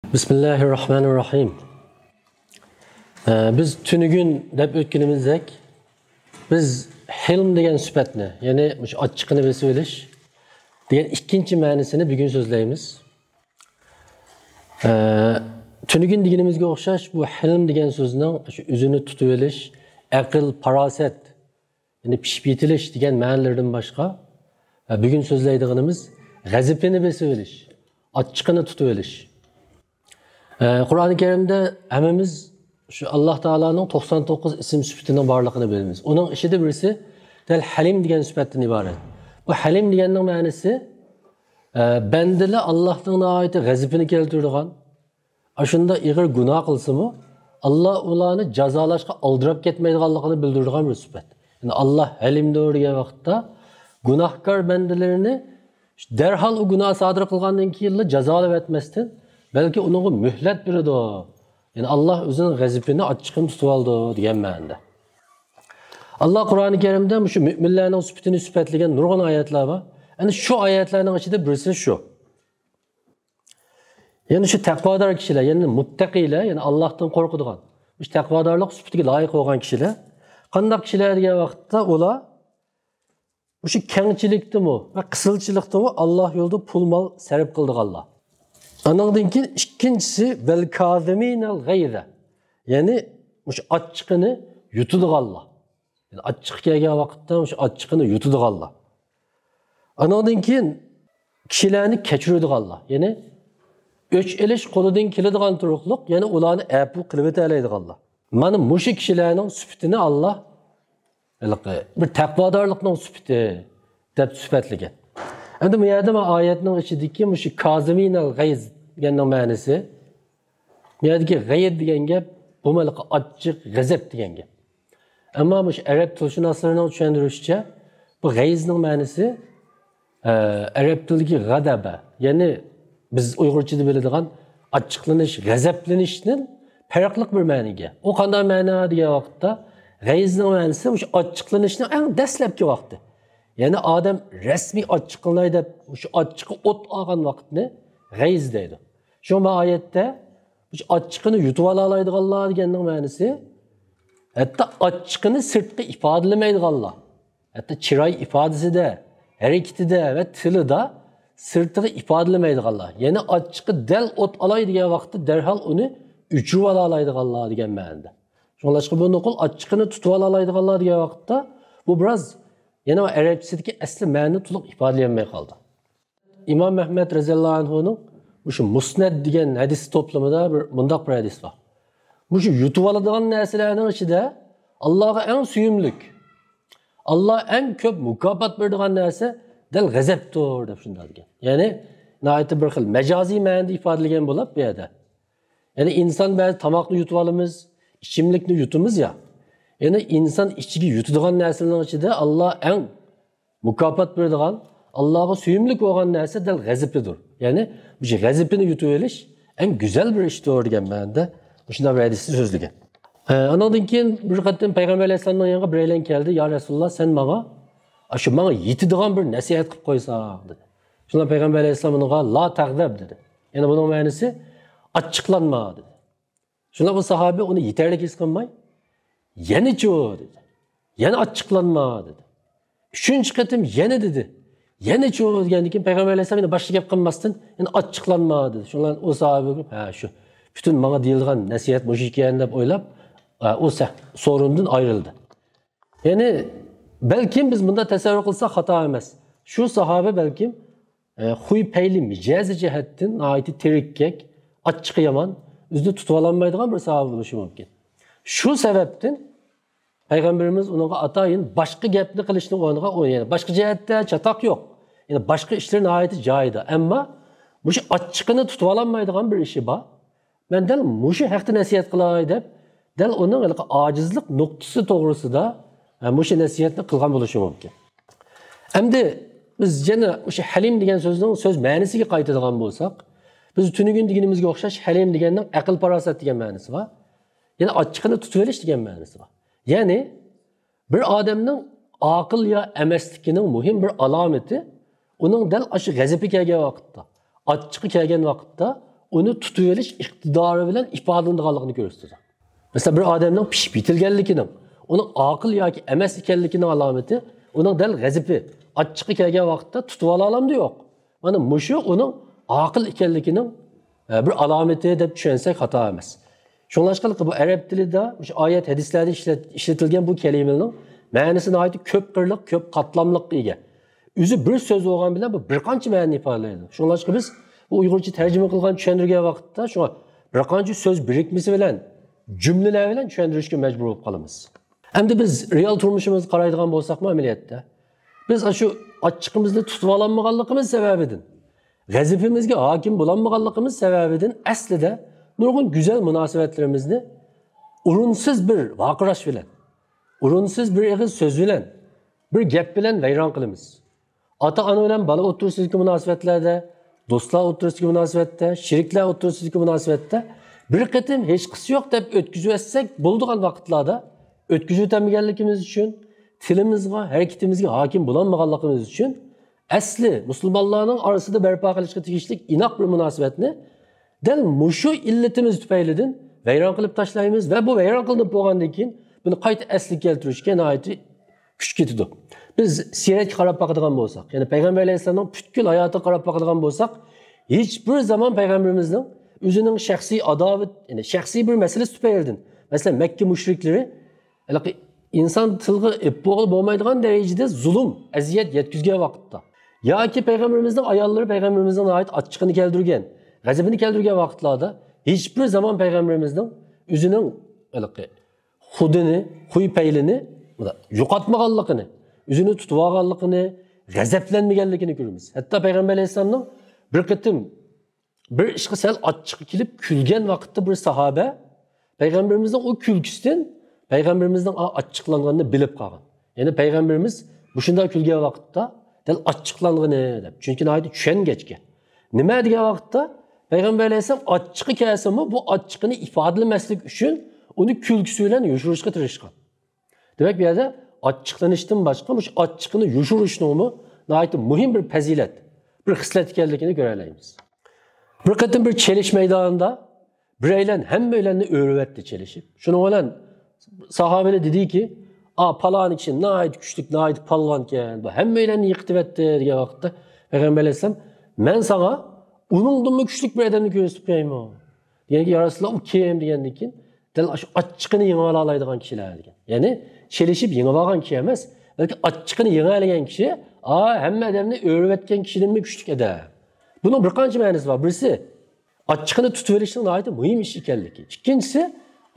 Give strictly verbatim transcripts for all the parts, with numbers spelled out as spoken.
بىسمىللاھىررەھمانىررەھىم. ئە، بىز تۈنۈگۈن دەپ ئۆتكىنىمىزدەك، بىز ھىلم دېگەن سۈپەتنى، يەنى مۇشۇ ئاچچىقىنى بېسىۋېلىش دېگەن ئىككىنچى مەنىسىنى بۈگۈن سۆزلەيمىز. ئە، تۈنۈگۈن دېگىنىمىزگە ئوخشاش، بۇ ھىلم دېگەن سۆزنىڭ شۇ ئۆزىنى تۇتۇۋېلىش، ئەقىل، پاراسەت، يەنى پىشىپ يېتىلىش دېگەن مەنىلىرىدىن باشقا، ۋە بۈگۈن سۆزلەيدىغىنىمىز غەزىپىنى بېسىۋېلىش، ئاچچىقىنى تۇتۇۋېلىش. ئە، قۇرئانى كەرىمدە ھەممىمىز شۇ ئاللا تائالانىڭ توقسان توققۇز ئىسىم سۈپىتىنىڭ بارلىقىنى بىلىمىز. ئۇنىڭ ئىچىدە بىرسى دەل ھەلىم دېگەن سۈپەتتىن ئىبارەت. بۇ ھەلىم دېگەننىڭ مەنىسى، ئە، بەندىلەر ئاللانىڭ ناھايىتى غەزىپىنى كەلتۈرىدىغان، ئاشۇنداق ئېغىر گۇناھ قىلسىمۇ، ئاللا ئۇلارنى جازالاشقا ئالدىراپ كەتمەيدىغانلىقىنى بىلدۈرىدىغان بىر سۈپەت. يەنى ئاللا ھەلىمدۇر دېگەن ۋاقىتتا گۇناھكار بەندىلىرىنى دەرھال ئۇ گۇناھ سادىر قىلغاندىن كېيىنلا جازالاپ ئەتمەستىن، بەلكى ئۇنىڭغا مۆھلەت بېرىدۇ. يەنى ئاللا ئۆزىنىڭ غەزىپىنى، ئاچچىقىنى تۇتۇۋالىدۇ دېگەن مەنىدە. ئاللا قۇرئانى كەرىمدە مۇشۇ مۆمىنلەرنىڭ سۈپىتىنى سۈپەتلىگەن نۇرغۇن ئايەتلەر بار. ئەنە شۇ ئايەتلەرنىڭ ئىچىدە بىرسى شۇ. يەنى شۇ تەقۋادار كىشىلەر، يەنى مۇتتەقىيلەر، يەنى ئاللاھتىن قورقىدىغان، مۇشۇ تەقۋادارلىق سۈپىتىگە لايىق بولغان كىشىلەر. قانداق كىشىلەر دېگەن ۋاقىتتا، ئۇلار مۇشۇ كەڭچىلىكتىمۇ ۋە قىسىلچىلىقتىمۇ ئاللا يولىدا پۇل-مال سەرپ قىلىدىغانلار. ئانىڭدىن كېيىن ئىككىنچىسى، ۋەل كازىمىنەل غەيزە، يەنى مۇشۇ ئاچچىقىنى يۇتىدىغانلار. يەنى ئاچچىقى كەلگەن ۋاقىتتا مۇشۇ ئاچچىقىنى يۇتىدىغانلار. ئانىڭدىن كېيىن كىشىلەرنى كەچۈرىدىغانلار، يەنى ئۆچ ئېلىش قولىدىن كېلىدىغان تۇرۇقلۇق، يەنى ئۇلارنى ئەپۇ قىلىۋېتەلەيدىغانلار. مانا مۇشۇ كىشىلەرنىڭ سۈپىتىنى ئاللا ھېلىقى بىر تەقۋادارلىقنىڭ سۈپىتى دەپ سۈپەتلىگەن. ئەمدى بۇ يەردە مانا ئايەتنىڭ ئىچىدىكى مۇشۇ كازىمىنەل غەيز دېگەننىڭ مەنىسى، بۇ يەردىكى غەيز دېگەن گەپ، بۇمۇ ھېلىقى ئاچچىق، غەزەپ دېگەن گەپ. ئەمما مۇشۇ ئەرەب تىلشۇناسلىرىنىڭ چۈشەندۈرۈشىچە، بۇ غەيزنىڭ مەنىسى، ئە، ئەرەب تىلىدىكى غەدەبە، يەنى بىز ئۇيغۇرچىدا بىلىدىغان ئاچچىقلىنىش، غەزەپلىنىشتىن پەرقلىق بىر مەنىگە. ئۇ قانداق مەنا دېگەن ۋاقىتتا، غەيزنىڭ مەنىسى مۇشۇ ئاچچىقلىنىشنىڭ ئەڭ دەسلەپكى ۋاقتى. يەنى ئادەم رەسمىي ئاچچىقلىناي دەپ، مۇشۇ ئاچچىقى ئوت ئالغان ۋاقىتنى غەيز دەيدۇ. شۇڭا بۇ ئايەتتە مۇشۇ ئاچچىقىنى يۇتۇۋالالايدىغانلار دېگەننىڭ مەنىسى، ھەتتا ئاچچىقىنى سىرتقا ئىپادىلىمەيدىغانلار. ھەتتا چىراي ئىپادىسىدە، ھەرىكىتىدە ۋە تىلىدا سىرتىغا ئىپادىلىمەيدىغانلار. يەنى ئاچچىقى دەل ئوت ئالاي دېگەن ۋاقىتتا دەرھال ئۇنى ئۆچۈرۈۋالالايدىغانلار دېگەن مەنىدە. شۇڭلاشقا بۇ نوقۇل ئاچچىقىنى تۇتۇۋالالايدىغانلار دېگەن ۋاقىتتا، بۇ بىراز يەنە ئەرەبچىسىدىكى ئەسلى مەنىنى تولۇق ئىپادىلىيەلمەي قالدى. ئىمام ئەھمەد رەزىياللاھۇ ئەنھۇنىڭ مۇشۇ مۇسنەد دېگەن ھەدىس توپلىمىدا بىر، مۇنداق بىر ھەدىس بار. مۇشۇ يۇتۇۋالىدىغان نەرسىلەرنىڭ ئىچىدە ئاللاغا ئەڭ سۆيۈملۈك، ئاللا ئەڭ كۆپ مۇكاپات بېرىدىغان نەرسە دەل غەزەپتۇر، دەپ شۇنداق دېگەن. يەنى ناھايىتى بىر خىل مەجازىي مەنىدە ئىپادىلىگەن بولۇپ بۇ يەردە. يەنى ئىنسان بەزى تاماقنى يۇتۇۋالىمىز، ئىچىملىكنى يۇتىمىز يا. يەنى ئىنسان ئىچىگە يۇتىدىغان نەرسىلەرنىڭ ئىچىدە ئاللا ئەڭ مۇكاپات بېرىدىغان، ئاللاغا سۆيۈملۈك بولغان نەرسە دەل غەزىپىدۇر. يەنى مۇشۇ غەزىپىنى يۇتۇۋېلىش ئەڭ گۈزەل بىر ئىشتۇر دېگەن مەنىدە مۇشۇنداق بىر ھەدىسنى سۆزلىگەن. ئە، ئانىڭدىن كېيىن بىر قېتىم پەيغەمبەر ئەلەيھىسسالامنىڭ يېنىغا بىرەيلەن كەلدى، يا رەسۇلاللا، سەن ماڭا، ئاشۇ ماڭا يېتىدىغان بىر نەسىھەت قىلىپ قويساڭ، دېدى. شۇندا پەيغەمبەر ئەلەيھىسسالام ئۇنىڭغا، لا تەغزەب، دېدى. يەنى بۇنىڭ مەنىسى، ئاچچىقلانما، دېدى. شۇنداق بۇ ساھابە ئۇنى يېتەرلىك ھېس قىلماي، يەنىچۇ، دېدى. يەنە ئاچچىقلانما، دېدى. ئۈچىنچى قېتىم يەنە دېدى. يەنىچۇ دېگەندىن كېيىن پەيغەمبەر ئەلەيھىسسالام يەنە باشقا گەپ قىلماستىن، يەنە ئاچچىقلانما، دېدى. شۇڭا ئۇ ساھابە، ھە، شۇ پۈتۈن ماڭا دېيىلىدىغان نەسىھەت مۇشۇ ئىكەن دەپ ئويلاپ، ئۇ سە-، سورۇندىن ئايرىلدى. يەنى بەلكىم بىز مۇنداق تەسەۋۋۇر قىلساق خاتا ئەمەس. شۇ ساھابە بەلكىم ئە، خۇي پەيلى مىجەزى جەھەتتىن ناھايىتى تېرىككەك، ئاچچىقى يامان، ئۆزىنى تۇتۇۋالالمايدىغان بىر ساھابە بولۇشى مۇمكىن. شۇ سەۋەبتىن پەيغەمبىرىمىز ئۇنىڭغا ئاتايىن باشقا گەپنى قىلىشنىڭ ئورنىغا، ئۇ، يەنى باشقا جەھەتتە چاتاق يوق. يەنى باشقا ئىشلىرى ناھايىتى جايىدا. ئەمما مۇشۇ ئاچچىقىنى تۇتۇۋالالمايدىغان بىر ئىشى بار. مەن دەل مۇشۇ ھەقتە نەسىھەت قىلاي دەپ، دەل ئۇنىڭ ھېلىقى ئاجىزلىق نۇقتىسى توغرىسىدا، ھە، مۇشۇ نەسىھەتنى قىلغان بولۇشى مۇمكىن. ئەمدى بىز يەنە مۇشۇ ھەلىم دېگەن سۆزنىڭ سۆز مەنىسىگە قايتىدىغان بولساق، بىز تۈنۈگۈن دېگىنىمىزگە ئوخشاش ھەلىم دېگەننىڭ ئەقىل-پاراسەت دېگەن مەنىسى بار. يەنە ئاچچىقىنى تۇتۇۋېلىش دېگەن مەنىسى بار. يەنى بىر ئادەمنىڭ ئاقىل يا ئەمەسلىكىنىڭ مۇھىم بىر ئالامىتى، ئۇنىڭ دەل ئاشۇ غەزىپى كەلگەن ۋاقىتتا، ئاچچىقى كەلگەن ۋاقىتتا، ئۇنى تۇتۇۋېلىش ئىقتىدارى بىلەن ئىپادىلىنىدىغانلىقىنى كۆرسىتىدۇ. مەسىلەن، بىر ئادەمنىڭ پىشىپ يېتىلگەنلىكىنىڭ، ئۇنىڭ ئاقىل ياكى ئەمەس ئىكەنلىكىنىڭ ئالامىتى ئۇنىڭ دەل غەزىپى، ئاچچىقى كەلگەن ۋاقىتتا تۇتۇۋالالامدۇ؟ يوق. مانا مۇشۇ ئۇنىڭ ئاقىل ئىكەنلىكىنىڭ، ئە، بىر ئالامىتى دەپ چۈشەنسەك خاتا ئەمەس. شۇڭلاشقا بۇ ئەرەب تىلىدا مۇشۇ ئايەت، ھەدىسلەردە ئىشلەت-، ئىشلىتىلگەن بۇ كەلىمىنىڭ مەنىسى ناھايىتى كۆپ قىرلىق، كۆپ قاتلاملىققا ئىگە. ئۆزى بىر سۆز بولغان بىلەن بۇ بىر قانچە مەنىنى ئىپادىلەيدۇ. شۇڭلاشقا بىز بۇ ئۇيغۇرچە تەرجىمە قىلغان، چۈشەندۈرگەن ۋاقىتتا شۇڭا بىر قانچە سۆز بىرىكمىسى بىلەن، جۈملىلەر بىلەن چۈشەندۈرۈشكە مەجبۇر بولۇپ قالىمىز. ئەمدى بىز رېئال تۇرمۇشىمىزغا قارايدىغان بولساقمۇ ئەمەلىيەتتە، بىز ئاشۇ ئاچچىقىمىزنى تۇتۇۋالالمىغانلىقىمىز سەۋەبىدىن، غەزىپىمىزگە ھاكىم بولالمىغانلىقىمىز سەۋەبىدىن ئەسلىدە نۇرغۇن گۈزەل مۇناسىۋەتلىرىمىزنى ئورۇنسىز بىر ۋارقىراش بىلەن، ئورۇنسىز بىر ئېغىز سۆز بىلەن، بىر گەپ بىلەن ۋەيران قىلىمىز. ئاتا-ئانا بىلەن بالا ئوتتۇرىسىدىكى مۇناسىۋەتلەردە، دوستلار ئوتتۇرىسىدىكى مۇناسىۋەتتە، شېرىكلەر ئوتتۇرىسىدىكى مۇناسىۋەتتە بىر قېتىم ھېچقىسى يوق دەپ ئۆتكۈزۈۋەتسەك بولىدىغان ۋاقىتلاردا، ئۆتكۈزۈۋېتەلمىگەنلىكىمىز ئۈچۈن، تىلىمىزغا، ھەرىكىتىمىزگە ھاكىم بولالمىغانلىقىمىز ئۈچۈن، ئەسلى مۇسۇلمانلارنىڭ ئارىسىدا بەرپا قىلىشقا تېگىشلىك ئىناق بىر مۇناسىۋەتنى دەل مۇشۇ ئىللىتىمىز تۈپەيلىدىن ۋەيران قىلىپ تاشلايمىز ۋە بۇ ۋەيران قىلىنىپ بولغاندىن كېيىن بۇنى قايتا ئەسلىگە كەلتۈرۈشكە ناھايىتى كۈچ كېتىدۇ. بىز سىيرەتكە قاراپ باقىدىغان بولساق، يەنى پەيغەمبەر ئەلەيھىسسالامنىڭ پۈتكۈل ھاياتىغا قاراپ باقىدىغان بولساق، ھېچبىر زامان پەيغەمبىرىمىزنىڭ ئۆزىنىڭ شەخسىي ئاداۋەت، يەنى شەخسىي بىر مەسىلىسى تۈپەيلىدىن، مەسىلەن، مەككە مۇشرىكلىرى ھېلىقى ئىنسان تىلغا ئېلىپ بولغىلى بولمايدىغان دەرىجىدە زۇلۇم، ئەزىيەت يەتكۈزگەن ۋاقىتتا ياكى پەيغەمبىرىمىزنىڭ ئاياللىرى پەيغەمبىرىمىزنىڭ ناھايىتى ئاچچىقىنى كەلتۈرگەن، غەزىپىنى كەلتۈرگەن ۋاقىتلاردا ھېچبىر زامان پەيغەمبىرىمىزنىڭ ئۆزىنىڭ ھېلىقى خۇدىنى، خۇي پەيلىنى يوقاتمىغانلىقىنى، ئۆزىنى تۇتۇۋالغانلىقىنى، غەزەپلەنمىگەنلىكىنى كۆرىمىز. ھەتتا پەيغەمبەر ئەلەيھىسسالامنىڭ بىر قېتىم بىر ئىشقا سەل ئاچچىقى كېلىپ كۈلگەن ۋاقىتتا بىر ساھابە پەيغەمبىرىمىزنىڭ ئۇ كۈلكىسىدىن پەيغەمبىرىمىزنىڭ ئا-، ئاچچىقلانغىنىنى بىلىپ قالغان. يەنى پەيغەمبىرىمىز مۇشۇنداق كۈلگەن ۋاقىتتا دەل ئاچچىقلانغىنى دەپ. چۈنكى ناھايىتى چۈشەنگەچكە. نېمە دېگەن ۋاقىتتا پەيغەمبەر ئەلەيھىسسالام ئاچچىقى كەلسىمۇ بۇ ئاچچىقىنى ئىپادىلىمەسلىك ئۈچۈن ئۇنى كۈلكىسى بىلەن يوشۇرۇشقا تىرىشقان. دېمەك، بۇ يەردە ئاچچىقلىنىشتىن باشقا مۇشۇ ئاچچىقىنى يوشۇرۇشنىڭمۇ ناھايىتى مۇھىم بىر پەزىلەت، بىر خىسلەت ئىكەنلىكىنى كۆرەلەيمىز. بىر قېتىم بىر چېلىش مەيدانىدا بىرەيلەن ھەممەيلەننى ئۆرۈۋەتتى چېلىشىپ. شۇنىڭ بىلەن ساھابىلەر دېدىكى، «ئا، پالانى كىشى ناھايىتى كۈچلۈك، ناھايىتى پالۋانكەن، بۇ ھەممەيلەننى يىقىتىۋەتتى» دېگەن ۋاقىتتا پەيغەمبەر ئەلەيھىسسالام، «مەن ساڭا ئۇنىڭدىنمۇ كۈچلۈك بىر ئادەمنى كۆرسىتىپ قويايمۇ؟» دېگەنكى، «يا رەسۇلاللا، ئۇ كىم؟» دېگەندىن كېيىن، دەل ئاشۇ ئاچچىقىنى يېڭىۋالالايدىغان كىشىلەر دېگەن. يەنى چېلىشىپ يېڭىۋالغان كىشى ئەمەس، بەلكى ئاچچىقىنى يېڭىۋالغان كىشى، ئا، ھەممە ئادەمنى ئۆرۈۋەتكەن كىشىدىنمۇ كۈچلۈك ئادەم. بۇنىڭ بىر قانچە مەنىسى بار. بىرسى، ئاچچىقىنى تۇتۇۋېلىشنىڭ ناھايىتى مۇھىم ئىش ئىكەنلىكى. ئىككىنچىسى،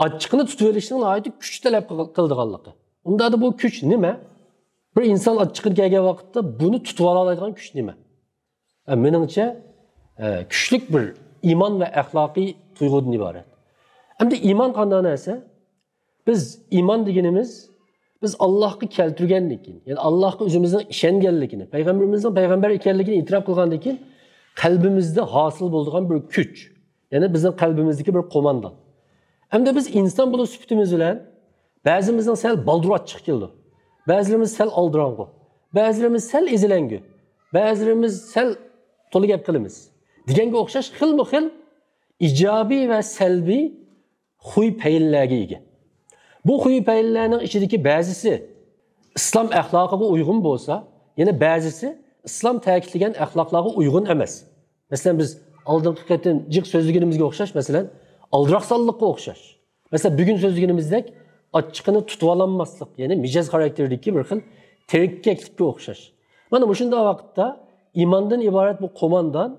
ئاچچىقىنى تۇتۇۋېلىشنىڭ ناھايىتى كۈچ تەلەپ قىل-، قىلىدىغانلىقى. ئۇنداقتا بۇ كۈچ نېمە؟ بىر ئىنسان ئاچچىقىنى كەلگەن ۋاقىتتا بۇنى تۇتۇۋالالايدىغان كۈچ نېمە؟ ھە، مېنىڭچە، ھە، كۈچلۈك بىر ئىمان ۋە ئەخلاقىي تۇيغۇدىن ئىبارەت. ئەمدى ئىمان قانداق نەرسە؟ بىز ئىمان دېگىنىمىز، بىز ئاللاھقا كەلتۈرگەندىن كېيىن، يەنى ئاللاھقا ئۆزىمىزنىڭ ئىشەنگەنلىكىنى، پەيغەمبىرىمىزنىڭ پەيغەمبەر ئىكەنلىكىنى ئېتىراپ قىلغاندىن كېيىن، قەلبىمىزدە ھاسىل بولىدىغان بىر كۈچ. يەنى بىزنىڭ قەلبىمىزدىكى بىر قوماندان. ئەمدى بىز ئىنسان بولۇش سۈپىتىمىز بىلەن بەزىمىزنىڭ سەل بالدۇر ئاچچىقى كېلىدۇ. بەزىلىرىمىز سەل ئالدىراڭغۇ. بەزىلىرىمىز سەل ئېزىلەڭگۈ. بەزىلىرىمىز سەل تولا گەپ قىلىمىز. دېگەنگە ئوخشاش خىلمۇ خىل ئىجابىي ۋە سەلبىي خۇي پەيلىلەرگە ئىگە. بۇ خۇي پەيلىلەرنىڭ ئىچىدىكى بەزىسى ئىسلام ئەخلاقىغا ئۇيغۇن بولسا، يەنە بەزىسى ئىسلام تەكىتلىگەن ئەخلاقلارغا ئۇيغۇن ئەمەس. مەسىلەن، بىز ئالدىنقى قېتىم جىق سۆزلىگىنىمىزگە ئوخشاش، مەسىلەن، ئالدىراقسانلىققا ئوخشاش. مەسىلەن، بۈگۈن سۆزلىگىنىمىزدەك ئاچچىقىنى تۇتۇۋالالماسلىق، يەنى مىجەز خاراكتېرىدىكى بىر خىل تېرىككەكلىككە ئوخشاش. مانا مۇشۇنداق ۋاقىتتا ئىماندىن ئىبارەت بۇ قوماندان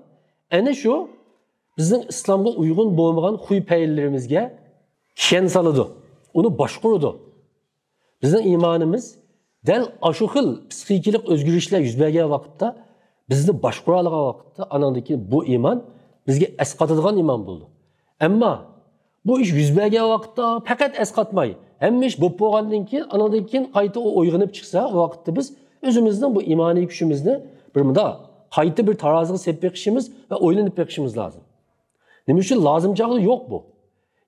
ئەنە شۇ بىزنىڭ ئىسلامغا ئۇيغۇن بولمىغان خۇي پەيلىلىرىمىزگە كىشەن سالىدۇ، ئۇنى باشقۇرىدۇ. بىزنىڭ ئىمانىمىز دەل ئاشۇ خىل پسىخىكىلىق ئۆزگىرىشلەر يۈز بەرگەن ۋاقىتتا، بىزنى باشقۇرالىغان ۋاقىتتا، ئاناندىن كېيىن بۇ ئىمان بىزگە ئەسقاتىدىغان ئىمان بولىدۇ. ئەمما بۇ ئىش يۈز بەرگەن ۋاقىتتا پەقەت ئەسقاتماي، ھەممە ئىش بولۇپ بولغاندىن كېيىن، ئاناندىن كېيىن قايتا ئۇ ئويغىنىپ چىقسا، ئۇ ۋاقىتتا بىز ئۆزىمىزنىڭ بۇ ئىمانىي كۈچىمىزنى بىر مۇنداق قايتا بىر تارازىغا سېلىپ بېقىشىمىز ۋە ئويلىنىپ بېقىشىمىز لازىم. نېمە ئۈچۈن؟ لازىم چاغدا يوق بۇ.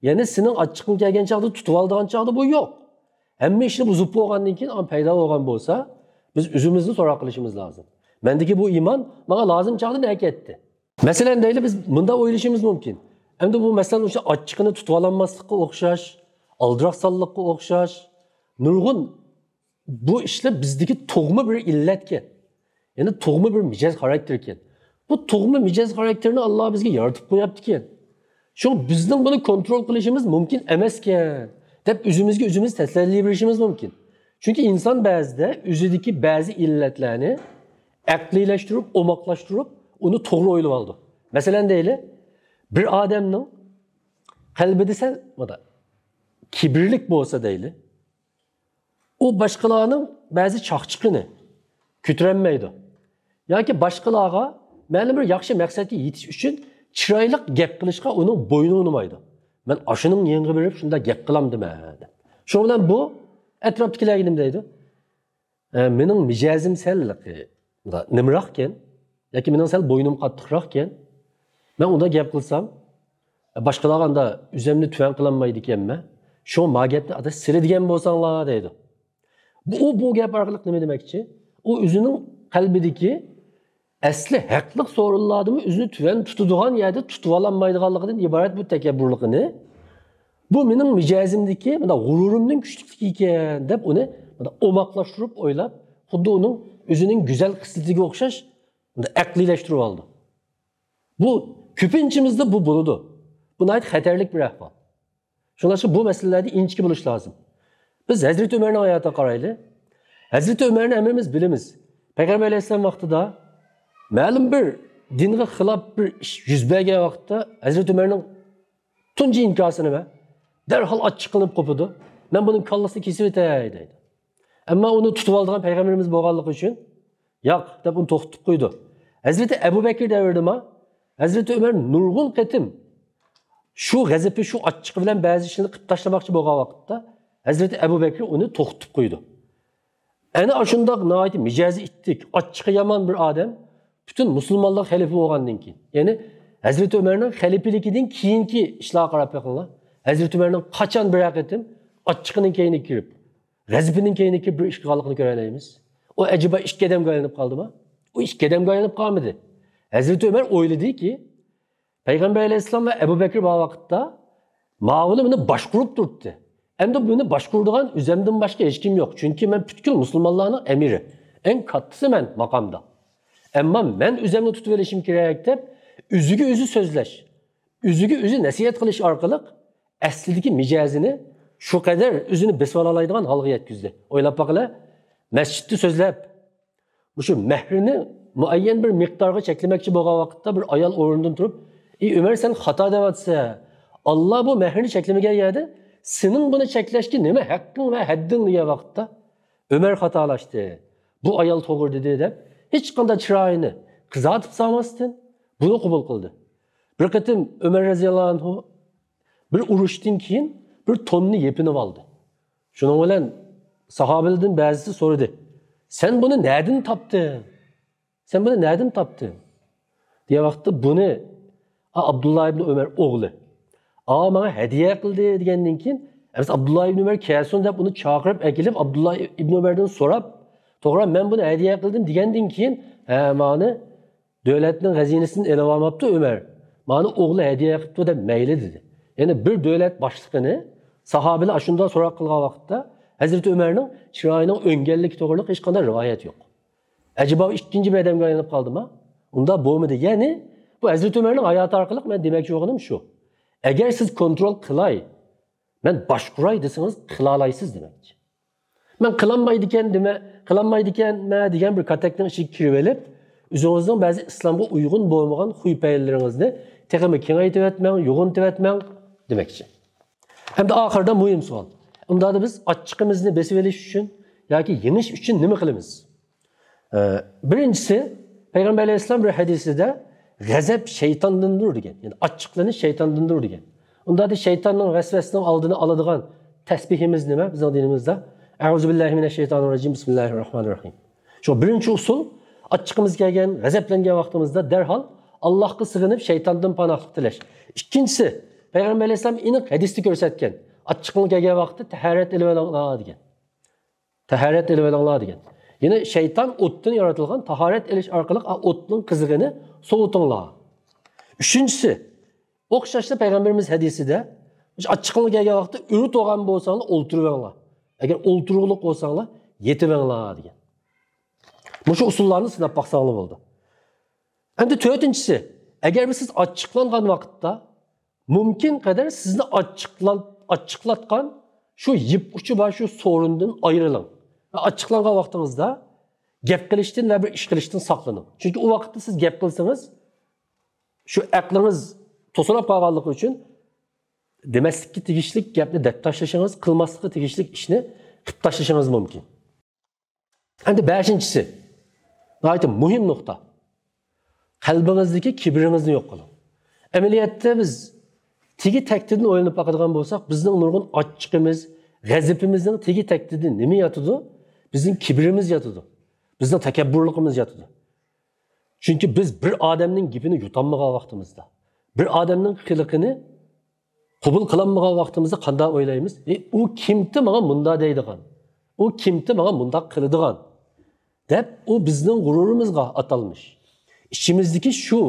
يەنى سېنىڭ ئاچچىقىڭ كەلگەن چاغدا تۇتۇۋالىدىغان چاغدا بۇ يوق. ھەممە ئىشنى بۇزۇپ بولغاندىن كېيىن، ئان پەيدا بولغان بولسا، بىز ئۆزىمىزنى سوراق قىلىشىمىز لازىم. مەندىكى بۇ ئىمان ماڭا لازىم چاغدا نەگە كەتتى؟ مەسىلەن، دەيلى، بىز مۇنداق ئويلىشىمىز مۇمكىن. ئەمدى بۇ، مەسىلەن، ئوشۇ ئاچچىقىنى تۇتۇۋالالماسلىققا ئوخشاش، ئالدىراق ساللىققا ئوخشاش نۇرغۇن بۇ ئىشلار بىزدىكى تۇغما بىر ئىللەتكەن. يەنى تۇغما بىر مىجەز خاراكتېركەن. بۇ تۇغما مىجەز خاراكتېرنى ئاللا بىزگە يارىتىپ قويۇپتىكەن. شۇڭا بىزنىڭ بۇنى كونترول قىلىشىمىز مۇمكىن ئەمەسكەن، دەپ ئۆزىمىزگە ئۆزىمىز تەسەللى بېرىشىمىز مۇمكىن. چۈنكى ئىنسان بەزىدە ئۆزىدىكى بەزى ئىللەتلەرنى ئەقلىيلەشتۈرۈپ، ئوماقلاشتۇرۇپ، ئۇنى توغرا ئويلىۋالىدۇ. مەسىلەن، دەيلى، بىر ئادەمنىڭ قەلبىدە سەل مۇنداق كىبىرلىك بولسا، دەيلى، ئۇ باشقىلارنىڭ بەزى چاقچىقىنى كۆتۈرەلمەيدۇ. ياكى باشقىلارغا مەلۇم بىر ياخشى مەقسەتكە يېتىش ئۈچۈن چىرايلىق گەپ قىلىشقا ئۇنىڭ بوينى ئۇنىمايدۇ. مەن ئاشۇنىڭ يېنىغا بېرىپ شۇنداق گەپ قىلامدىمەن دەپ. شۇنىڭ بىلەن بۇ ئەتراپتىكىلەرگە نېمە دەيدۇ؟ ئە، مېنىڭ مىجەزىم سەل نېمىراقكەن ياكى مېنىڭ سەل بوينۇم قاتتىقراقكەن. مەن ئۇنداق گەپ قىلسام، باشقىلارغا ئاندا ئۆزۈمنى تۆۋەن قىلالمايدىكەنمەن. شۇڭا ما گەپنى ئاداش سىلى دېگەن بولساڭلار دەيدۇ. بۇ، ئۇ بۇ گەپ ئارقىلىق نېمە دېمەكچى؟ ئۇ ئۆزىنىڭ قەلبىدىكى ئەسلى ھەقلىق سورۇنلاردىمۇ ئۆزىنى تۆۋەن تۇتىدىغان يەردە تۇتۇۋالالمايدىغانلىقىدىن ئىبارەت بۇ تەكەببۇرلۇقىنى، بۇ مېنىڭ مىجەزىمدىكى مانا غۇرۇرۇمنىڭ كۈچلۈكلۈكى ئىكەن دەپ ئۇنى مانا ئوماقلاشتۇرۇپ ئويلاپ، خۇددى ئۇنىڭ ئۆزىنىڭ گۈزەل خىسلىتىگە ئوخشاش مانا ئەقلىيلەشتۈرۈپ ئالىدۇ. بۇ كۆپىنچىمىزدە بۇ بولىدۇ. بۇ ناھايىتى خەتەرلىك بىر ئەھۋال. شۇڭلاشقا بۇ مەسىلىلەردە ئىنچىكە بولۇش لازىم. بىز ھەزرىتى ئۆمەرنىڭ ھاياتىغا قارايلى. ھەزرىتى ئۆمەرنى ھەممىمىز بىلىمىز. پەيغەمبەر ئەلەيھىسسالام ۋاقتىدا مەلۇم بىر دىنغا خىلاپ بىر ئىش يۈز بەرگەن ۋاقىتتا ھەزرىتى ئۆمەرنىڭ تۇنجى ئىنكاسى نېمە؟ دەرھال ئاچچىقلىنىپ قوپىدۇ. مەن بۇنىڭ كاللىسىنى كېسىۋېتەي دەيدۇ. ئەمما ئۇنى تۇتۇۋالىدىغان پەيغەمبىرىمىز بولغانلىقى ئۈچۈن ياق دەپ ئۇنى توختىتىپ قويىدۇ. ھەزرىتى ئەبۇ بەكىر دەۋرىدىما ھەزرىتى ئۆمەر نۇرغۇن قېتىم شۇ غەزىپى، شۇ ئاچچىقى بىلەن بەزى ئىشلارنى قىلىپ تاشلىماقچى بولغان ۋاقىتتا ھەزرىتى ئەبۇ بەكىر ئۇنى توختىتىپ قويىدۇ. ئەنە ئاشۇنداق ناھايىتى مىجەزى ئىتتىك، ئاچچىقى يامان بىر ئادەم پۈتۈن مۇسۇلمانلار خەلىپە بولغاندىن كېيىن، يەنى ھەزرىتى ئۆمەرنىڭ خەلىپىلىكىدىن كېيىنكى ئىشلارغا قاراپ بېقىڭلار. ھەزرىتى ئۆمەرنىڭ قاچان بىرەر قېتىم ئاچچىقىنىڭ كەينىگە كىرىپ، غەزىپىنىڭ كەينىگە كىرىپ بىر ئىش قىلغانلىقىنى كۆرەلەيمىز. ئۇ ئەجەبا ئىككى قەدەمگە ئايلىنىپ قالدىما؟ ئۇ ئىككى قەدەمگە ئايلىنىپ قالمىدى. ھەزرىتى ئۆمەر ئويلىدىكى، پەيغەمبەر ئەلەيھىسسالام ۋە ئەبۇ بەكرى بار ۋاقىتتا ماۋۇلار مېنى باشقۇرۇپ تۇرۇپتۇ. ئەمدى بۇنى باشقۇرىدىغان ئۆزەمدىن باشقا ھېچكىم يوق. چۈنكى مەن پۈتكۈل مۇسۇلمانلارنىڭ ئەمىرى. ئەڭ كاتتىسى مەن ماقامدا. ئەمما مەن ئۆزەمنى تۇتۇۋېلىشىم كېرەك دەپ ئۆزىگە ئۆزى سۆزلەش، ئۆزىگە ئۆزى نەسىھەت قىلىش ئارقىلىق ئەسلىدىكى مىجەزىنى شۇ قەدەر ئۆزىنى بېسىۋالالايدىغان ھالغا يەتكۈزدى. ئويلاپ باقىلى، مەسچىتتە سۆزلەپ، مۇشۇ مەھرىنى مۇئەييەن بىر مىقدارغا چەكلىمەكچى بولغان ۋاقىتتا بىر ئايال ئورنىدىن تۇرۇپ، ئى ئۆمەر، سەن خاتا دەۋاتىسەن. ئاللا بۇ مەھرىنى چەكلىمىگەن يەردە سېنىڭ بۇنى چەكلەشكە نېمە ھەققىڭ ۋە ھەددىڭ دېگەن ۋاقىتتا، ئۆمەر خاتالاشتى. بۇ ئايال توغرا دېدى دەپ، ھېچقانداق چىرايىنى قىزارتىپ سالماستىن، بۇنى قوبۇل قىلدى. بىر قېتىم ئۆمەر رەزىياللاھۇ ئەنھۇ بىر ئۇرۇشتىن كېيىن بىر توننى يېپىنىپ ئالدى. شۇنىڭ بىلەن ساھابىلەردىن بەزىسى سورىدى، سەن بۇنى نەدىن تاپتىڭ؟ سەن بۇنى نەدىن تاپتىڭ؟ دېگەن ۋاقىتتا بۇنى، ئا، ئابدۇللا ئىبنى ئۆمەر ئوغلى، ئا، ماڭا ھەدىيە قىلدى دېگەندىن كېيىن، ئەمىسە ئابدۇللا ئىبنى ئۆمەر كەلسۇن دەپ ئۇنى چاقىرىپ ئەكېلىپ، ئابدۇللا ئىبنى ئۆمەردىن سوراپ، توغرا، مەن بۇنى ھەدىيە قىلدىم دېگەندىن كېيىن، ھە، مانى دۆلەتنىڭ خەزىنىسىدىن ئېلىۋالماپتۇ ئۆمەر. مانى ئوغلى ھەدىيە قىپتۇ دەپ مەيلى دېدى. يەنى بىر دۆلەت باشلىقىنى ساھابىلەر ئاشۇنداق سوراق قىلغان ۋاقىتتا ھەزرىتى ئۆمەرنىڭ چىرايىنىڭ ئۆڭگەنلىكى توغرىلىق ھېچقانداق رىۋايەت يوق. ئەجەبا ئىككىنچى بىر ئادەمگە ئايلىنىپ قالدىما؟ ئۇنداق بولمىدى. يەنى بۇ ھەزرىتى ئۆمەرنىڭ ھاياتى ئارقىلىق مەن دېمەكچى بولغىنىم شۇ. ئەگەر سىز كونترول قىلاي، مەن باشقۇراي دېسىڭىز، قىلالايسىز دېمەكچى. مەن قىلالمايدىكەن دېمە، قىلالمايدىكەنمەن دېگەن بىر كاتەكنىڭ ئىچىگە كىرىۋېلىپ، ئۆزىڭىزنىڭ بەزى ئىسلامغا ئۇيغۇن بولمىغان خۇي-پەيلىرىڭىزنى تېخىمۇ كېڭەيتىۋەتمەڭ، يوغىنىتىۋەتمەڭ دېمەكچى. ھەمدە ئاخىرىدا مۇھىم سوئال. ئۇنداقتا بىز ئاچچىقىمىزنى بېسىۋېلىش ئۈچۈن ياكى يېڭىش ئۈچۈن نېمە قىلىمىز؟ ئە، بىرىنچىسى، پەيغەمبەر ئەلەيھىسسالام بىر ھەدىسىدە، «غەزەپ شەيتاندىندۇر» دېگەن. يەنى ئاچچىقلىنىش شەيتاندىندۇر دېگەن. ئۇنداقتا شەيتاننىڭ ۋەسۋەسىنىڭ ئالدىنى ئالىدىغان تەسبىھىمىز نېمە بىزنىڭ دىنىمىزدا؟ «ئەئۇزۇ بىللاھى مىنەششەيتانىر راجىم، بىسمىللاھىر راھمانىر راھىم.» شۇ بىرىنچى ئۇسۇل، ئاچچىقىمىز كەلگەن، غەزەپلەنگەن ۋاقتىمىزدا دەرھال ئاللاھقا سىغىنىپ شەيتاندىن پاناھلىق تىلەش. ئىككىنچىسى، پەيغەمبەر ئەلەيھىسسالام ئېنىق ھەدىستە كۆرسەتكەن، ئاچچىقىڭ كەلگەن ۋاقىتتا تاھارەت ئېلىۋېلىڭلار دېگەن. تاھارەت ئېلىۋېلىڭلار دېگەن. يەنى شەيتان ئوتتىن يارىتىلغان، تاھارەت ئېلىش ئارقىلىق ئا، ئوتنىڭ قىزىقىنى سوۋۇتۇڭلار. ئۈچىنچىسى، ئوخشاشلا پەيغەمبىرىمىز ھەدىسىدە، ئاچچىقىڭلار كەلگەن ۋاقىتتا ئۆرە تۇرغان بولساڭلار، ئولتۇرۇۋېڭلار. ئەگەر ئولتۇرغۇلۇق بولساڭلار، يېتىۋېڭلار دېگەن. مۇشۇ ئۇسۇللارنى سىناپ باقساڭلار بولىدۇ. ئەمدى تۆتىنچىسى، ئەگەر بىر سىز ئاچچىقلانغان ۋاقىتتا، مۇمكىن قەدەر سىزنى ئاچچىقلان-، ئاچچىقلاتقان شۇ يىپ ئۇچى بار شۇ سورۇندىن ئايرىلىڭ. ۋە ئاچچىقلانغان ۋاقتىڭىزدا گەپ قىلىشتىن ۋە بىر ئىش قىلىشتىن ساقلىنىڭ. چۈنكى ئۇ ۋاقىتتا سىز گەپ قىلسىڭىز، شۇ ئەقلىڭىز توسۇلۇپ قالغانلىقى ئۈچۈن دېمەسلىككە تېگىشلىك گەپنى دەپ تاشلىشىڭىز، قىلماسلىققا تېگىشلىك ئىشنى قىلىپ تاشلىشىڭىز مۇمكىن. ئەمدى بەشىنچىسى، ناھايىتى مۇھىم نۇقتا. قەلبىڭىزدىكى كىبرىڭىزنى يوق قىلىڭ. ئەمەلىيەتتە بىز تېگى تەكتىدىن ئويلىنىپ باقىدىغان بولساق، بىزنىڭ نۇرغۇن ئاچچىقىمىز، غەزىپىمىزنىڭ تېگى تەكتىدە نېمە ياتىدۇ؟ بىزنىڭ كىبرىمىز ياتىدۇ. بىزنىڭ تەكەببۇرلۇقىمىز ياتىدۇ. چۈنكى بىز بىر ئادەمنىڭ گېپىنى يۇتالمىغان ۋاقتىمىزدا، بىر ئادەمنىڭ قىلىقىنى قوبۇل قىلالمىغان ۋاقتىمىزدا قانداق ئويلايمىز؟ ئى، ئۇ كىمتى ماڭا مۇنداق دەيدىغان؟ ئۇ كىمتى ماڭا مۇنداق قىلىدىغان؟ دەپ، ئۇ بىزنىڭ غۇرۇرىمىزغا ئاتالمىش. ئىچىمىزدىكى شۇ،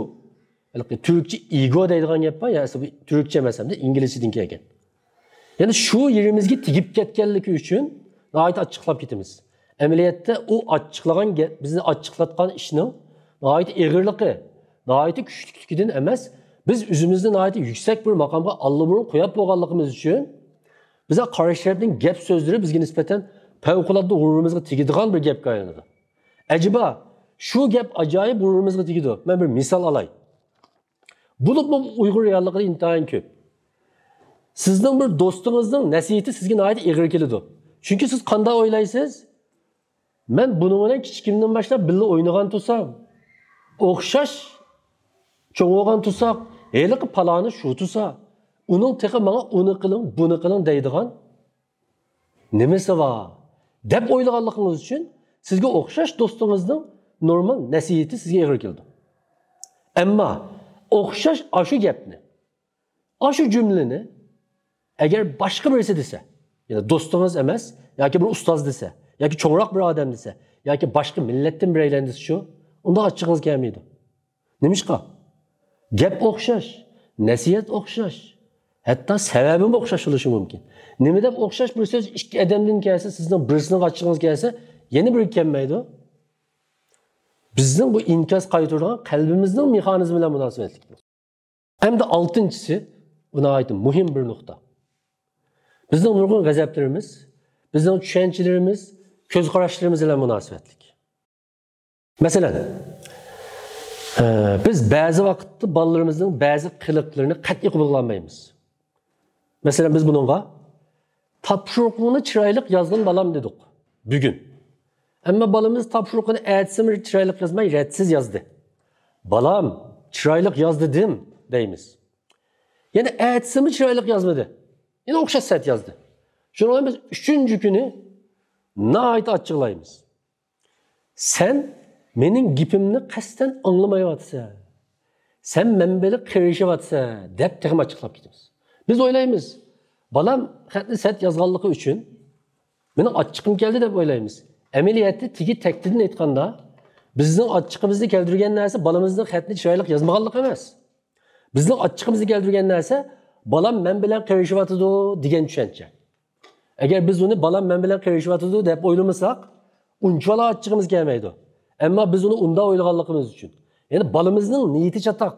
ھېلىقى تۈركچە ئىگو دەيدىغان گەپ بار، يا، ئەسلى بۇ تۈركچە ئەمەس، ھەمدە ئىنگلىزچىدىن كەلگەن. يەنى شۇ يېرىمىزگە تېگىپ كەتكەنلىكى ئۈچۈن ناھايىتى ئاچچىقلاپ كېتىمىز. ئەمەلىيەتتە ئۇ ئاچچىقلىغان گەپ، بىزنى ئاچچىقلاتقان ئىشنىڭ ناھايىتى ئېغىرلىقى، ناھايىتى كۈچلۈكلۈكىدىن ئەمەس، بىز ئۆزىمىزنى ناھايىتى يۈكسەك بىر ماقامغا ئاللىبۇرۇن قويۇپ بولغانلىقىمىز ئۈچۈن، بىزگە قارشى تەرەپنىڭ گەپ سۆزلىرى بىزگە نىسبەتەن پەۋقۇلئاددە غۇرۇرىمىزغا تېگىدىغان بىر گەپكە ئايلىنىدۇ. ئەجەبا، شۇ گەپ ئاجايىپ غۇرۇرىمىزغا تېگىدۇ. مەن بىر مىسال ئالاي. بولۇپمۇ ئۇيغۇر رېئاللىقىدا ئىنتايىن كۆپ. سىزنىڭ بىر دوستىڭىزنىڭ نەسىھىتى سىزگە ناھايىتى ئېغىر كېلىدۇ. چۈنكى سىز قانداق ئويلايسىز؟ مەن بۇنىڭ بىلەن كىچىكىمدىن باشلاپ بىللە ئوينىغان تۇرسام، ئوخشاش چوڭ بولغان تۇرساق، ھېلىقى پالانى شۇ تۇرسا، ئۇنىڭ تېخى ماڭا ئۇنى قىلىڭ، بۇنى قىلىڭ دەيدىغان نېمىسى بار دەپ ئويلىغانلىقىڭىز ئۈچۈن سىزگە ئوخشاش دوستىڭىزنىڭ نورمال نەسىھىتى سىزگە ئېغىر كېلىدۇ. ئەمما ئوخشاش ئاشۇ گەپنى، ئاشۇ جۈملىنى ئەگەر باشقا بىرسى دېسە، يەنى دوستىڭىز ئەمەس، ياكى بىر ئۇستاز دېسە، ياكى چوڭراق بىر ئادەم دېسە، ياكى باشقا مىللەتتىن بىرەيلەن دېسىچۇ، ئۇنداق ئاچچىقىڭىز كەلمەيدۇ. نېمىشقا؟ گەپ ئوخشاش، نەسىھەت ئوخشاش، ھەتتا سەۋەبىمۇ ئوخشاش بولۇشى مۇمكىن. نېمە دەپ ئوخشاش بىر سۆز ئىككى ئادەمدىن كەلسە، سىزنىڭ بىرسىنىڭ ئاچچىقىڭىز كەلسە، يەنە بىرىگە كەلمەيدۇ؟ بىزنىڭ بۇ ئىنكاس قايتۇرىدىغان قەلبىمىزنىڭ مېخانىزمى بىلەن مۇناسىۋەتلىك. ئەمدى ئالتىنچىسى، بۇ ناھايىتى مۇھىم بىر نۇقتا. بىزنىڭ نۇرغۇن غەزەپلىرىمىز، بىزنىڭ چۈشەنچىلىرىمىز، كۆز قاراشلىرىمىز بىلەن مۇناسىۋەتلىك. مەسىلەن، ئە، بىز بەزى ۋاقىتتا بالىلىرىمىزنىڭ بەزى قىلىقلىرىنى قەتئىي قوبۇل قىلالمايمىز. مەسىلەن، بىز بۇنىڭغا، «تاپشۇرۇقۇڭنى چىرايلىق يازغىن، بالام» دېدۇق بۈگۈن. ئەمما بالىمىز تاپشۇرۇقىنى ئەتىسىمۇ چىرايلىق يازماي، رەتسىز يازدى. «بالام، چىرايلىق ياز دېدىم» دەيمىز. يەنە ئەتىسىمۇ چىرايلىق يازمىدى. يەنە ئوخشاش سەت يازدى. شۇنىڭ بىلەن بىز ئۈچىنچى كۈنى ناھايىتى ئاچچىقلايمىز. «سەن مېنىڭ گېپىمنى قەستەن ئاڭلىمايۋاتىسەن. سەن مەن بىلەن قېرىشىۋاتىسەن» دەپ تېخىمۇ ئاچچىقلاپ كېتىمىز. بىز ئويلايمىز، بالام خەتنى سەت يازغانلىقى ئۈچۈن مېنىڭ ئاچچىقىم كەلدى دەپ ئويلايمىز. ئەمەلىيەتتە تېگى تەكتىدىن ئېيتقاندا، بىزنىڭ ئاچچىقىمىزنى كەلتۈرگەن نەرسە بالىمىزنىڭ خەتنى چىرايلىق يازمىغانلىقى ئەمەس. بىزنىڭ ئاچچىقىمىزنى كەلتۈرگەن نەرسە، «بالام مەن بىلەن قېرىشىۋاتىدۇ» دېگەن چۈشەنچە. ئەگەر بىز ئۇنى «بالام مەن بىلەن قېرىشىۋاتىدۇ» دەپ ئويلىمىساق، ئۇنچىۋالا ئاچچىقىمىز كەلمەيدۇ. ئەمما بىز ئۇنى ئۇنداق ئويلىغانلىقىمىز ئۈچۈن، يەنى بالىمىزنىڭ نىيىتى چاتاق،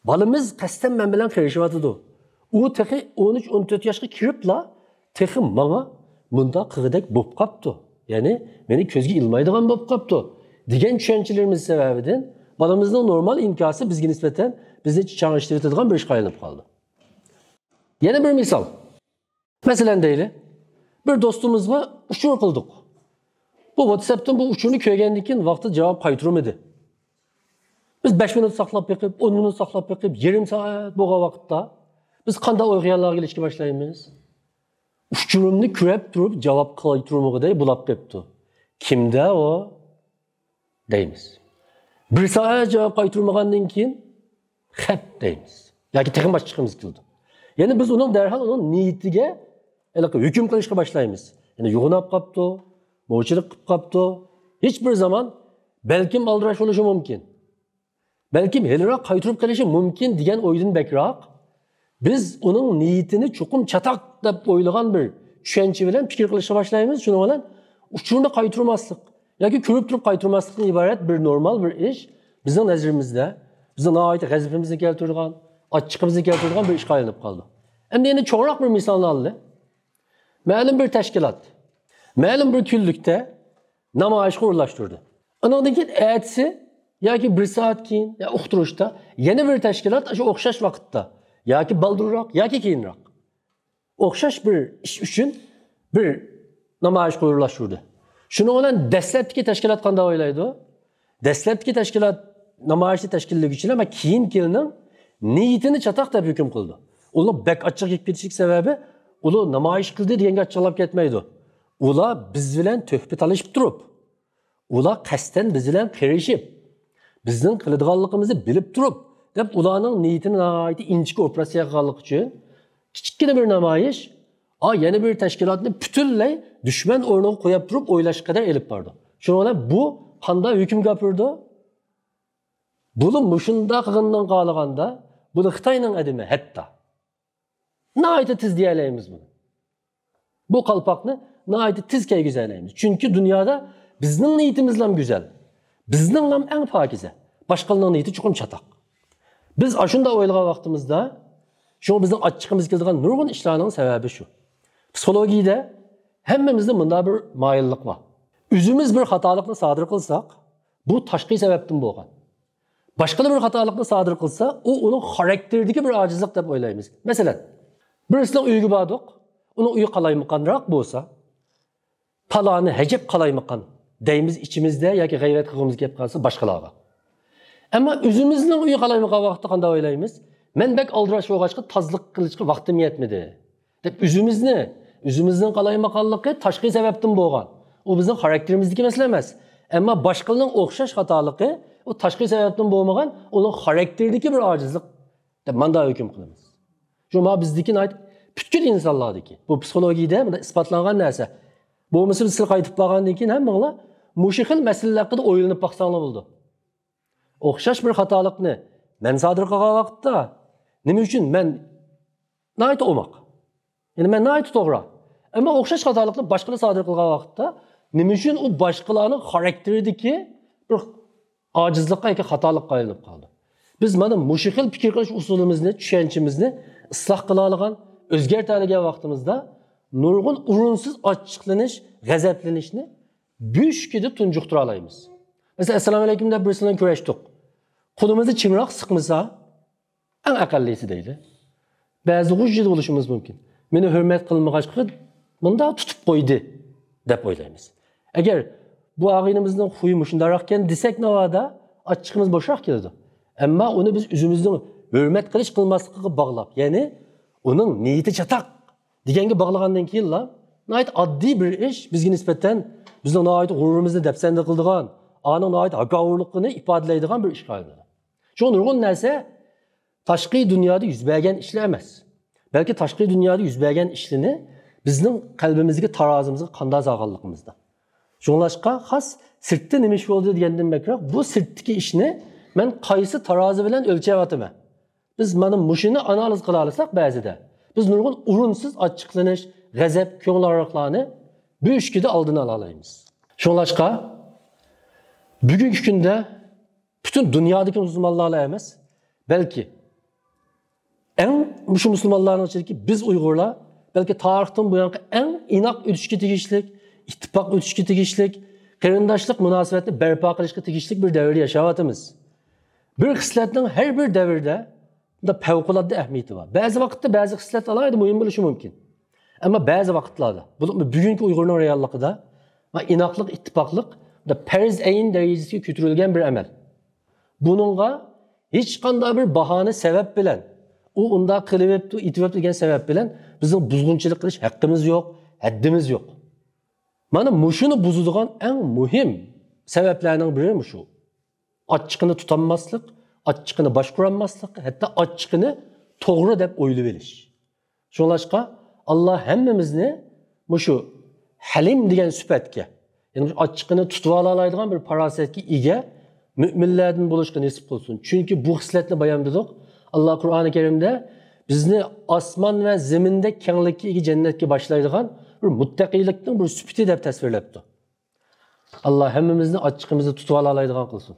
بالىمىز قەستەن مەن بىلەن قېرىشىۋاتىدۇ. ئۇ تېخى ئون ئۈچ، ئون تۆت ياشقا كىرىپلا تېخى ماڭا مۇنداق قىلغۇدەك بولۇپ قاپتۇ. يەنى مېنى كۆزگە ئىلمايدىغان بولۇپ قاپتۇ دېگەن چۈشەنچىلىرىمىز سەۋەبىدىن بالىمىزنىڭ نورمال ئىنكاسى بىزگە نىسبەتەن بىزنى چاڭشىتىۋېتىدىغان بىر ئىشقا ئايلىنىپ قالىدۇ. يەنە بىر مىسال. مەسىلەن دەيلى، بىر دوستىمىزغا ئۇچۇر قىلدۇق. بۇ ۋاتساپتىن بۇ ئۇچۇرنى كۆرگەندىن كېيىن ۋاقتىدا جاۋاب قايتۇرمىدى. بىز بەش مىنۇت ساقلاپ بېقىپ، ئون مىنۇت ساقلاپ بېقىپ، يېرىم سائەت بولغان ۋاقىتتا بىز قانداق ئوي-خىياللارغا كېلىشكە باشلايمىز؟ «ئۇچۇرۇمنى كۆرۈپ تۇرۇپ جاۋاب قايتۇرمىغۇدەك بولاپ قېپتۇ. كىمدە ئۇ؟» دەيمىز. بىر سائەت جاۋاب قايتۇرمىغاندىن كېيىن، «خەپ» دەيمىز. ياكى تېخىمۇ ئاچچىقىمىز كېلىدۇ. يەنى بىز ئۇنىڭ دەرھال ئۇنىڭ نىيىتىگە ھېلىقى ھۆكۈم قىلىشقا باشلايمىز. يەنى يوغىناپ قاپتۇ، موچىلىق قىلىپ قاپتۇ. ھېچ بىر زامان، بەلكىم ئالدىراش بولۇشى مۇمكىن. بەلكىم ھېلىراق قايتۇرۇپ قېلىشى مۇمكىن دېگەن ئويدىن بەكرەك، بىز ئۇنىڭ نىيىتىنى چوقۇم چاتاق دەپ ئويلىغان بىر چۈشەنچە بىلەن پىكىر قىلىشقا باشلايمىز. شۇنىڭ بىلەن ئۇچۇرنى قايتۇرماسلىق ياكى كۆرۈپ تۇرۇپ قايتۇرماسلىقتىن ئىبارەت بىر نورمال بىر ئىش بىزنىڭ نەزىرىمىزدە، بىزنىڭ ناھايىتى غەزىپىمىزنى كەلتۈرىدىغان، ئاچچىقىمىزنى كەلتۈرىدىغان بىر ئىشقا ئايلىنىپ قالىدۇ. ئەمدى يەنە چوڭراق بىر مىسالنى ئالايلى. مەلۇم بىر تەشكىلات مەلۇم بىر كۈنلۈكتە نامايىشقا ئورۇنلاشتۇردى. ئۇنىڭدىن كېيىن ئەتىسى ياكى بىر سائەت كېيىن يا ئۇقتۇرۇشتا يەنە بىر تەشكىلات شۇ ئوخشاش ۋاقىتتا ياكى بالدۇرراق ياكى كېيىنراق ئوخشاش بىر ئىش ئۈچۈن بىر نامايىشقا ئورۇنلاشتۇردى. شۇنىڭ بىلەن دەسلەپتىكى تەشكىلات قانداق ئويلايدۇ؟ دەسلەپتىكى تەشكىلات نامايىشنى تەشكىللىگۈچىلەر مەن كېيىنكىلىنىڭ نىيىتىنى چاتاق دەپ ھۆكۈم قىلىدۇ. ئۇلار بەك ئاچچىق يېپىپ كېتىشلىك سەۋەبى ئۇلار نامايىش قىلدى دېگەنگە ئاچچىقلاپ كەتمەيدۇ. ئۇلار بىز بىلەن تۆھپە تالىشىپ تۇرۇپ، ئۇلار قەستەن بىز بىلەن قېرىشىپ، بىزنىڭ قىلىدىغانلىقىمىزنى بىلىپ تۇرۇپ، دەپ ئۇلارنىڭ نىيىتىنى ناھايىتى ئىنچىكە ئوپېراتسىيە قىلغانلىقى ئۈچۈن كىچىككىنە بىر نامايىش، ئا، يەنە بىر تەشكىلاتنى پۈتۈنلەي دۈشمەن ئورنىغا قويۇپ تۇرۇپ ئويلاشقا قەدەر ئېلىپ بارىدۇ. شۇنىڭ بىلەن بۇ قانداق ھۆكۈمگە ئاپىرىدۇ؟ بۇلا مۇشۇنداق قىلغىنىڭغا قارىغاندا، بۇلا خىتاينىڭ ئادىمى ھەتتا. ناھايىتى تېز دېيەلەيمىز بۇنى. بۇ قالپاقنى ناھايىتى تېز كىيگۈزەلەيمىز. چۈنكى دۇنيادا بىزنىڭ نىيىتىمىزلام گۈزەل. بىزنىڭلام ئەڭ پاكىزە. باشقىلارنىڭ نىيىتى چوقۇم چاتاق. بىز ئاشۇنداق ئويلىغان ۋاقتىمىزدا، شۇڭا بىزنىڭ ئاچچىقىمىز كېلىدىغان نۇرغۇن ئىشلارنىڭ سەۋەبى شۇ. پسىخولوگىيىدە ھەممىمىزدە مۇنداق بىر مايىللىق بار. ئۆزىمىز بىر خاتالىقنى سادىر قىلساق، بۇ تاشقى سەۋەبتىن بولغان. باشقىلار بىر خاتالىقنى سادىر قىلسا، ئۇ ئۇنىڭ خاراكتېرىدىكى بىر ئاجىزلىق دەپ ئويلايمىز. مەسىلەن، بىرسىنىڭ ئۆيىگە باردۇق، ئۇنىڭ ئۆيى قالايمىقانراق بولسا، پالانى ھەجەپ قالايمىقان دەيمىز ئىچىمىزدە ياكى غەيۋەت قىلغۇمىز كېلىپ قالسا باشقىلارغا. ئەمما ئۆزىمىزنىڭ ئۆيى قالايمىقان ۋاقىتتا قانداق ئويلايمىز؟ مەن بەك ئالدىراش بولغاچقا تازىلىق قىلىشقا ۋاقتىم يەتمىدى، دەپ ئۆزىمىزنى، ئۆزىمىزنىڭ قالايمىقانلىقى تاشقى سەۋەبتىن بولغان. ئۇ بىزنىڭ خاراكتېرىمىزدىكى مەسىلە ئەمەس. ئەمما باشقىلارنىڭ ئوخشاش خاتالىقى، ئۇ تاشقى سەۋەبتىن بولمىغان، ئۇنىڭ خاراكتېرىدىكى بىر ئاجىزلىق دەپ ماندا ھۆكۈم قىلىمىز. شۇڭا بىزدىكى ناھايىتى پۈتكۈل ئىنسانلاردىكى، بۇ پسىخولوگىيىدە مۇنداق ئىسپاتلانغان نەرسە. بولمىسا بىز سىلەر قايتىپ بارغاندىن كېيىن ھەممىڭلار مۇشۇ خىل مەسىلىلەر ھەققىدە ئويلىنىپ باقساڭلار بولىدۇ. ئوخشاش بىر خاتالىقنى مەن سادىر قىلغان ۋاقىتتا نېمە ئۈچۈن مەن ناھايىتى ئوماق؟ يەنى مەن ناھايىتى توغرا. ئەمما ئوخشاش خاتالىقنى باشقىلار سادىر قىلغان ۋاقىتتا نېمە ئۈچۈن ئۇ باشقىلارنىڭ خاراكتېرىدىكى بىر ئاجىزلىققا ياكى خاتالىققا ئايلىنىپ قالىدۇ؟ بىز مانا مۇشۇ خىل پىكىر قىلىش ئۇسۇلىمىزنى، چۈشەنچىمىزنى ئىسلاھ قىلالىغان، ئۆزگەرتەلىگەن ۋاقتىمىزدا نۇرغۇن ئورۇنسىز ئاچچىقلىنىش، غەزەپلىنىشنى بۆشۈكىدە تۇنجۇقتۇرالايمىز. مەسىلەن، ئەسسالامۇ ئەلەيكۇم دەپ بىرسى بىلەن كۆرۈشتۇق. قولىمىزنى چىڭراق سىقمىسا، ئەڭ ئەقەللىسى دەيلى، بەزى غۇژژىدا بولۇشىمىز مۇمكىن. مېنى ھۆرمەت قىلمىغاچقا مۇنداق تۇتۇپ قويدى دەپ ئويلايمىز. ئەگەر بۇ ئاغىنىمىزنىڭ خۇيى مۇشۇنداقراق ئىكەن دېسەك ناۋادا، ئاچچىقىمىز بوشراق كېلىدۇ. ئەمما ئۇنى بىز ئۆزىمىزنىڭ ھۆرمەت قىلىش قىلماسلىقىغا باغلاپ، يەنى ئۇنىڭ نىيىتى چاتاق دېگەنگە باغلىغاندىن كېيىنلا، ناھايىتى ئاددىي بىر ئىش بىزگە نىسبەتەن بىزنىڭ ناھايىتى غۇرۇرىمىزنى دەپسەندە قىلىدىغان، ئانىڭ ناھايىتى ھاكاۋۇرلۇقىنى ئىپادىلەيدىغان بىر ئىشقا ئايلىنىدۇ. شۇڭا نۇرغۇن نەرسە تاشقى دۇنيادا يۈز بەرگەن ئىشلار ئەمەس، بەلكى تاشقى دۇنيادا يۈز بەرگەن ئىشلىرىنى بىزنىڭ قەلبىمىزگە، تارازىمىزغا قانداق سالغانلىقىمىزدا. شۇڭلاشقا خاس سىرتتا نېمە ئىش بولدى دېگەندىن بەكرەك، بۇ سىرتتىكى ئىشنى مەن قايسى تارازا بىلەن ئۆلچەۋاتىمەن؟ بىز مانا مۇشۇنى ئانالىز قىلالىساق بەزىدە، بىز نۇرغۇن ئورۇنسىز ئاچچىقلىنىش، غەزەپ، كۆڭۈل ئاغرىقلارنى بۆشۈكىدە ئالدىنى ئالالايمىز. شۇڭلاشقا بۈگۈنكى كۈندە پۈتۈن دۇنيادىكى مۇسۇلمانلارلا ئەمەس، بەلكى ئەڭ مۇشۇ مۇسۇلمانلارنىڭ ئىچىدىكى بىز ئۇيغۇرلار بەلكى تارىختىن بۇيانقى ئەڭ ئىناق ئۆتۈشكە تېگىشلىك، ئىتتىپاق ئۆتۈشكە تېگىشلىك، قېرىنداشلىق مۇناسىۋەتنى بەرپا قىلىشقا تېگىشلىك بىر دەۋردە ياشاۋاتىمىز. بىر خىسلەتنىڭ ھەر بىر دەۋردە بۇندا پەۋقۇلئاددە ئەھمىيىتى بار. بەزى ۋاقىتتا بەزى خىسلەت ئالاھىدە مۇھىم بولۇشى مۇمكىن. ئەمما بەزى ۋاقىتلاردا، بولۇپمۇ بۈگۈنكى ئۇيغۇرنىڭ رېئاللىقىدا، ئىناقلىق، ئىتتىپاقلىق بۇندا پەرز ئەين دەرىجىسىگە كۆتۈرۈلگەن بىر ئەمەل. بۇنىڭغا ھېچقانداق بىر باھانە سەۋەب بىلەن، ئۇ ئۇنداق قىلىۋېپتۇ، ئېتىۋېپتۇ دېگەن سەۋەب بىلەن بىزنىڭ بۇزغۇنچىلىق قىلىش ھەققىمىز يوق، ھەددىمىز يوق. مانا مۇشۇنى بۇزىدىغان ئەڭ مۇھىم سەۋەبلەرنىڭ بىرى مۇشۇ. ئاچچىقىنى تۇتالماسلىق، ئاچچىقىنى باشقۇرالماسلىق، ھەتتا ئاچچىقىنى توغرا دەپ ئويلىۋېلىش. شۇڭلاشقا ئاللا ھەممىمىزنى مۇشۇ ھەلىم دېگەن سۈپەتكە، يەنى مۇشۇ ئاچچىقىنى تۇتۇۋالالايدىغان بىر پاراسەتكە ئىگە، مۆمىنلەردىن بولۇشقا نېسىپ قىلسۇن. چۈنكى بۇ خىسلەتنى بايان دېدۇق. ئاللا قۇرئانى كەرىمدە بىزنى ئاسمان ۋە زېمىندەك كەڭلىككە ئىگە جەننەتكە باشلايدىغان بىر مۇتتەقىيلىكنىڭ بىر سۈپىتى دەپ تەسۋىرلەپتۇ. ئاللا ھەممىمىزنى ئاچچىقىمىزنى تۇتۇۋالالايدىغان قىلسۇن.